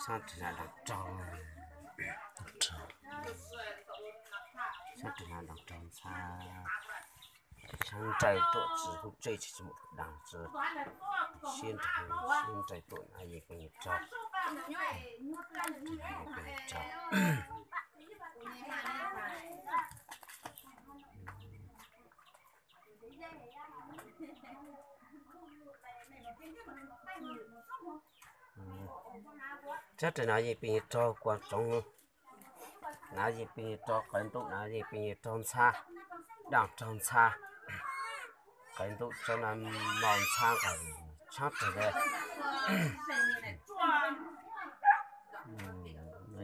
Sab rwg na dab raug, sab rwg na dab raug ntxhab, sab nraim tuam tsi hub tsej tsi tsi muaj dab tsi, siab nraim, siab nraim tuam na yeej peb raug, yeej peb raug. Sab rwg na yeej peb raug kuam tsoov, na yeej peb raug qawv ntuj, na yeej peb raug ntxhab, dab raug ntxhab, qawv ntuj tsoov na, mos ntxhab, sab rwg na.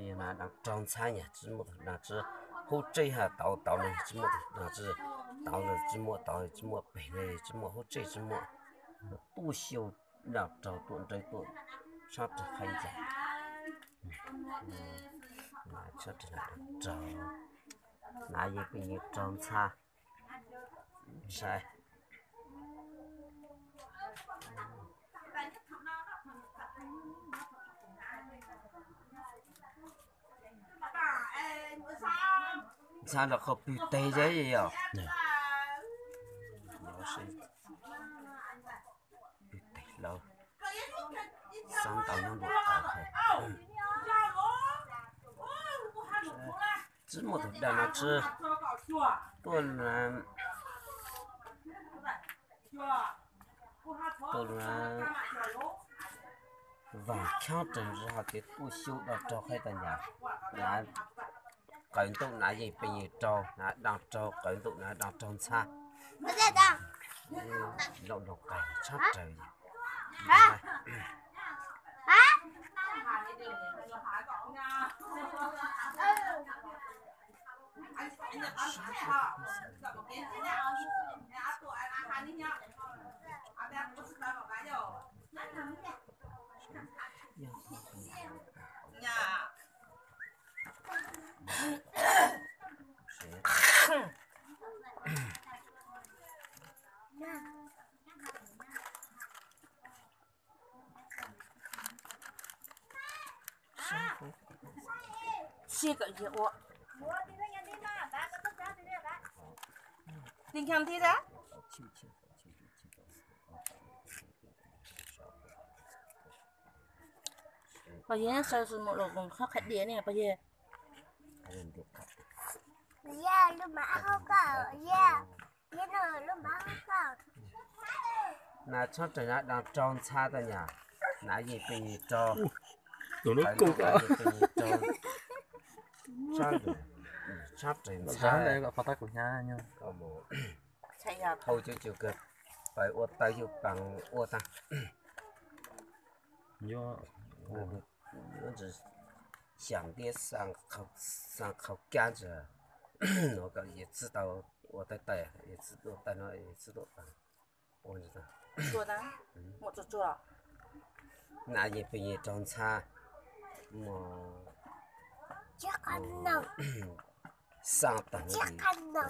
Yog na dab raug ntxhab nyam tsi muaj dab tsi, hub tsej ha tauv tauv na tsi muaj dab tsi, tauv tsi muaj, tauv tsi muaj peg na tsi muaj, hub tsej tsi muaj, tuaj xyau dab raug tuam nraim tuam, sab rwg qhab ncas, sab rwg na dab raug, na yeej peb raug ntxhab, saib. Ntxhab los qhov pw teg zeb yog pw teg lawm, xab ntau nyob ntua qab. Tsi muaj tus dab no tsi tuaj na, tuaj na, vaag khaub rwg ntsis hais tias tuaj xyau dab raug qhab tas nyam, na qawv ntuj nav yeej pes yeej raug, nav daj raug qawv ntuj nav daj raug ntxhab. Laum nrog qawv tshab raws. Sib kawm yig ua. Ti nkag thib da. Pog yawg sawv mus los khob qhais diam ne pog yawg. Nav tshab raws nav daj raug ntxhab tag nyam, nav yeej pes yeej raug, tshab raws ntxhab. Hau cuj cuj kawg, pawg ua taw yug paas ua tag. Xyam ntiab xaa qhau kab ntsa no kom yus txij tau ua taw taw, yus txij ua taw no yus txij tuaj paas ua ntsa. Nav yeej pes yeej raug ntxhab, mus xaa tag no,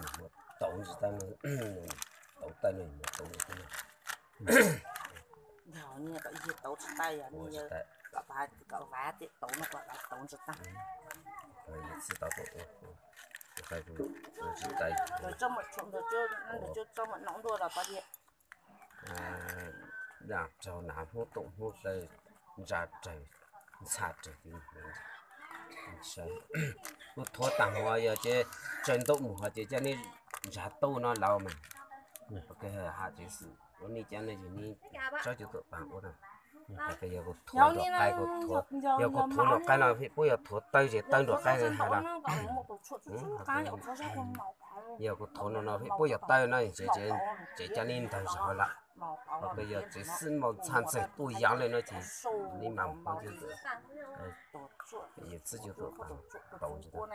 tauv ntsis tau no, tauv taw no, tauv ntsis tau no. Yog kom yig tauv tsis tau, yog kom vav tias tauv no kom vav tauv ntsis tau. Tsis tau, tsis tau. Ntawd coj mus noj ntuj los pab tias. Daj raug nav Hmoob toom Hmoob taw, ntsa raws, ntxha raws. Kuv thuav tag mus yog ces tsaws ntuj mus ho ces coj nej ntshav tuj no laus mas. Ua ke ha tsev xwm ua nej cov no ces nej tsob cov tuam paas ua na. Yog kuv thuav nruam qaib, yog kuv thuav nruam qaib no puab yog thuav tawg ces tawg nruam qaib hais los. Yog kuv thuav no no puab yog tawg no tsev cov nej ntawg zog lawm. Ho koj yog tsev xwb mas ntxhab ntxawg tuaj yaav lawm no ces nej mas mus pab cov, yog txib cov tuam paas tau ntsis tau.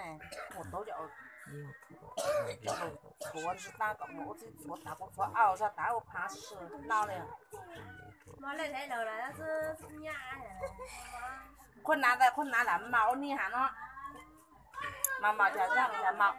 Qhua nav ntawd qhua nav lam mas ua nej has no. Mas mas cas zaj cas mas.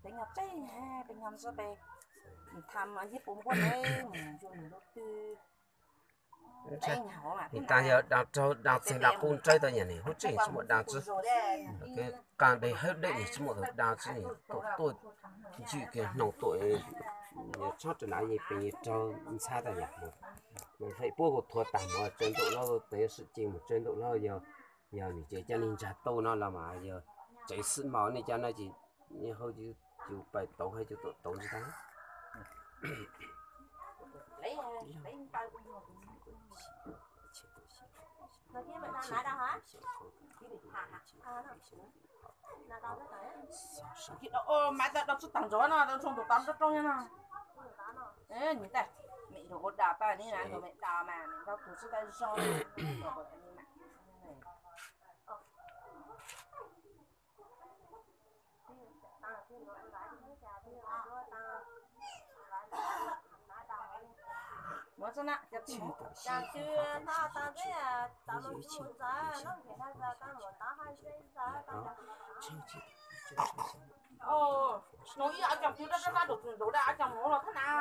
Peb nyuag tseeb, peb nyuag ntsuab peb tham ib puas npuaj ne, mus yug nws lub twg. Nim taag yog daag raug daag txeeg daag qub nrawb tau nyam nim huv tseeb tsi muaj daag tsi. Qaag deg hawb dej nim tsi muaj daag tsi, tuaj tuaj ntswj kiag hnoos tuaj, tshab rau nav yeej pes yeej raug ntxhab tau nyam. Feem puab kuv thuav taag mus tsaws ntuj lawm, tes sim ceeb mus tsaws ntuj lawm, yog nim ces cov neeg ntsag tuaj no los mas yog tsev xwb mas nej cov no ces hau cov pais tauv hab cov tuam tauv ntsis tau. Maiv tau dau tsi taag ntsoov no, dau ntsoov tus tau nroo roob no. Nim tais, mem yog ua dau tag ne, tus mem dau mas mem nrog tus tsi tau zoo. Muab tsi na, noo ib a cog pw rab rab rab rau tus nraud dab a cog mus los thab na.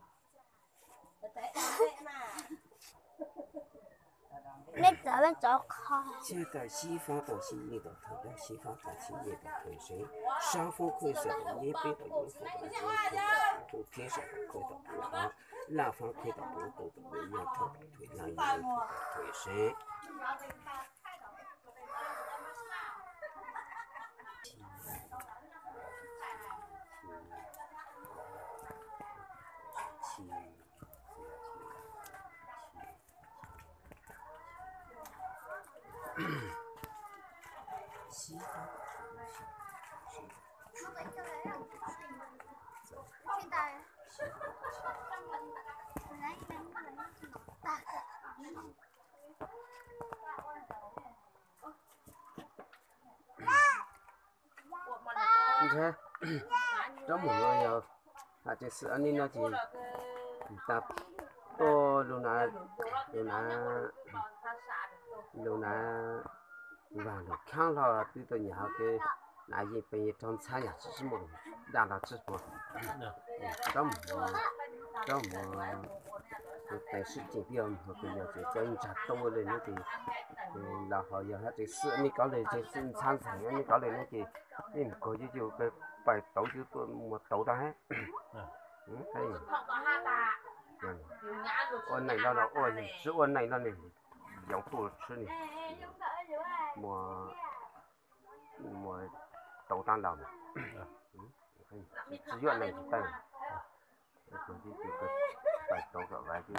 Neb txawm, neb txawm kho. Txhiaj tau sib fab tau sib yeej tau thawj dag, sib fab tau sib yeej tau thawj seeb, sab fab khwj xam tau yeb, peb tau yeb fab tau yeb, thawj tau thawj thiab, sab fab khwj tau pub hov, laj fab khwj tau pub tau tau yeb, yaj thawj tau thawj laj, yaj thawj tau thawj seeb. Ntshe rov mus no yog hais tias xwm ob neb no ces tas tuaj lub na, lub na, lub na, vas lug khaab hlo twb tau nyam hov ces nav yeej pes rau ntxhab yam tsi tsi muaj daj los tsi muaj, rov mus, rov mus teev sib ceem twb yog mus hov ces yog ces cov ntsa tau ua le no ces los hov yog hais tias xwm ob neb kov le ces xwm ntxhab ntxhais ob neb kov le no ces yeej mus kog cov cov pais tauv cov tuaj muag tauv tag hab. Ua neej los los ua, tsi ua neej los ne, yoov tuaj tsi ne, muag, muag tauv tag los, tsi yuav neej tsi tawg. Pais tauv kom vav ces